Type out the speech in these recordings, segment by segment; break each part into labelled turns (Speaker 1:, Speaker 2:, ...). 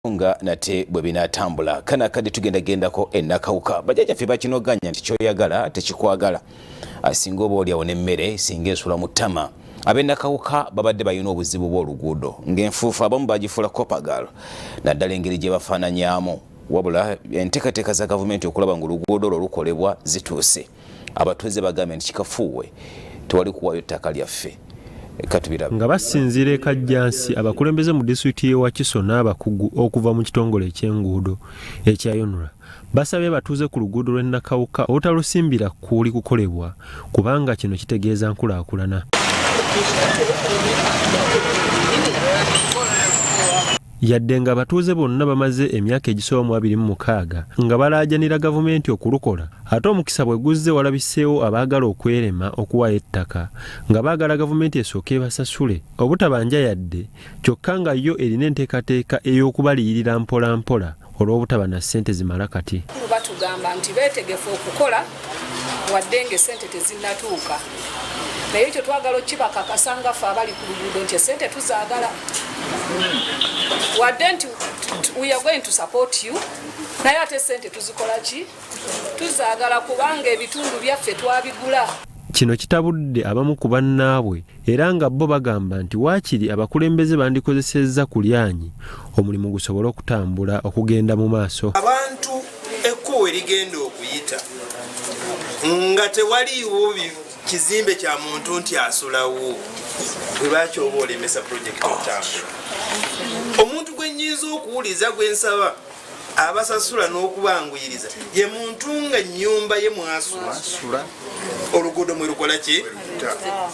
Speaker 1: Nga nate bwe binaatambula kana akadde tugenda gendako e Nakawuka. Bajjajjaffe bakinoganya nti kyoyagala tekikwagala, singa oba olyawo n'emmere singa esula mu ttama. Ab'e Nakawuka babadde balina obuzibu bw'oluguudo ng'enfuufu abamu bagifuula kopagal naddala engeri gye bafaananyaamu, wabula enteekateeka za gavumenti okulaba ng'oluguudo olwo lukolebwa zituuse. Abatuuze bagambye nti kikafuuwe tewali kuwaayo ttaka lyaffe. Katubirabe.
Speaker 2: Nga basinziira e Kajjansi, abakulembeze mu disitulikiti y'e Wakiso n'abakugu okuva mu kitongole eky'enguudo ekya UNRA basabye abatuuze ku luguudo lw'e Nakawuka obutalusimbira kkuuli kukolebwa kubanga kino kitegeeza nkulaakulana. Yadde ng'abatuuze bonna bamaze emyaka egisoba mu 26 nga balaajanira gavumenti okulukola, ate omukisa bwe guzze walabiseewo abaagala okwerema okuwaayo ettaka nga baagala gavumenti esooke ebasasule obutabanja yadde kyokka nga yo erina enteekateeka ey'okubaliyirira mpolampola olw'obutaba na ssente zimala kati.
Speaker 3: Batugamba nti beetegefu okukola wadde ng'essente tezinnatuuka, naye ekyo twagala okukibakakasa nga ffe abali ku luguudo nti essente tuzaagala, wadde nti we are going to support you, naye ate essente tuzikola ki? Tuzaagala kubanga ebitundu byaffe twabigula.
Speaker 2: Kino kitabudde abamu ku bannaabwe era nga bo bagamba nti waakiri abakulembeze bandikozesezza ku lyanyi omulimu gusobole okutambula okugenda mu maaso.
Speaker 4: Abantu ekkubo erigenda okuyita nga tewaliiwo kizimbe kya muntu nti asulawo, lwaki oba olemesa pulojekiti okutambula? Omuntu gwe nnyinza okuwuliza gwe nsaba abasasula n'okubanguyiriza ye muntu nga nnyumba ye mwasula, oluguudo mwe lukola ki,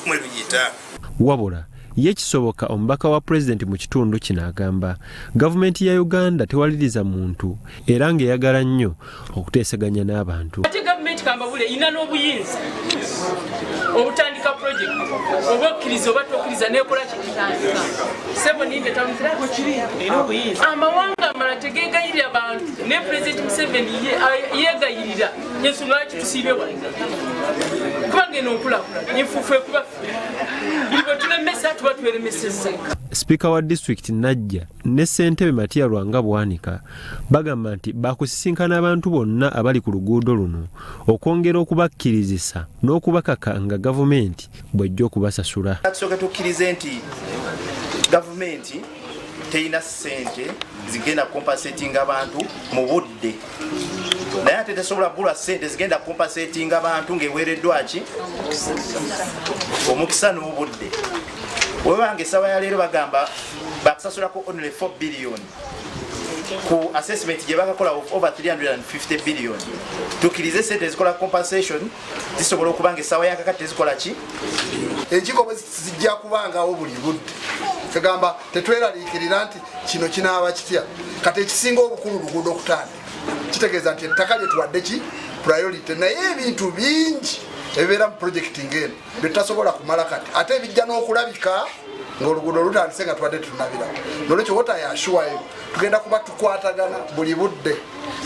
Speaker 4: mwe luyita.
Speaker 2: Wabula ye Kisoboka omubaka wa pulezidenti mu kitundu kino agamba gavumenti ya Uganda tewaliriza muntu era ng'eyagala nnyo okuteeseganya n'abantu.
Speaker 5: Ate gavumenti kambabule erina n'obuyinza obutandika project oba okkiriza oba tokkiriza nekola sebo ninda amawanga amala tegegayirira bantu naye Pulezidenti Museveni yegayirira ensonga lwaki tusiibye wano kubanga eno nkulakulana enfuufu ekuba buli bwe tulemesa tuba tweremesezza.
Speaker 2: Sipiika wa disitulikiti Najja ne ssentebe Matia Lwanga Bwanika bagamba nti baakusisinkana abantu bonna abali ku luguudo luno okwongera okubakkirizisa n'okubakaka nga gavumenti bw'ejja okubasasula.
Speaker 6: Tusooke tukkirize nti gavumenti terina ssente zigenda compensating abantu mu budde, naye ate tesobola kugula ssente zigenda compensating abantu ng'eweereddwa ki omukisa n'obudde. Webanga essaawa ya leero bagamba bakusasulako only 4 billion ku assessment gye bakakola of over 350 billion, tukkirize sente ezikola compensation zisobola okuba nga essaawa yakakati tezikola ki.
Speaker 7: Enkiiko bwe zijja kubangawo buli budde, kagamba tetweraliikirira nti kino kinaaba kitya. Kati ekisinga obukulu luguudo okutandika, kitegeeza nti ettaka lye tuwadde ki priority, naye ebintu bingi ebibeera mu projekiti ng'eno byetutasobola kumala kati, ate ebijja n'okulabika ng'oluguudo lutandise nga tubadde tetunabira. Nolwekyo what I assure you, tugenda kuba tukwatagana buli budde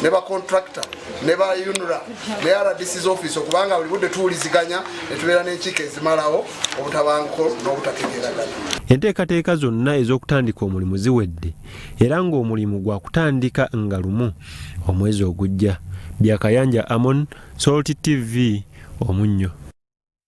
Speaker 7: ne ba contractor ne ba UNRA ne RDC's office, okubanga buli budde tuwuliziganya ne tubeera n'enkiiko ezimalawo obutabanguko n'obutategeeragana.
Speaker 2: Enteekateeka zonna ez'okutandika omulimu ziwedde era ng'omulimu gwakutandika nga lumu omwezi ogujja. Bya Kayanja Amon, Salt TV, Omunnyo.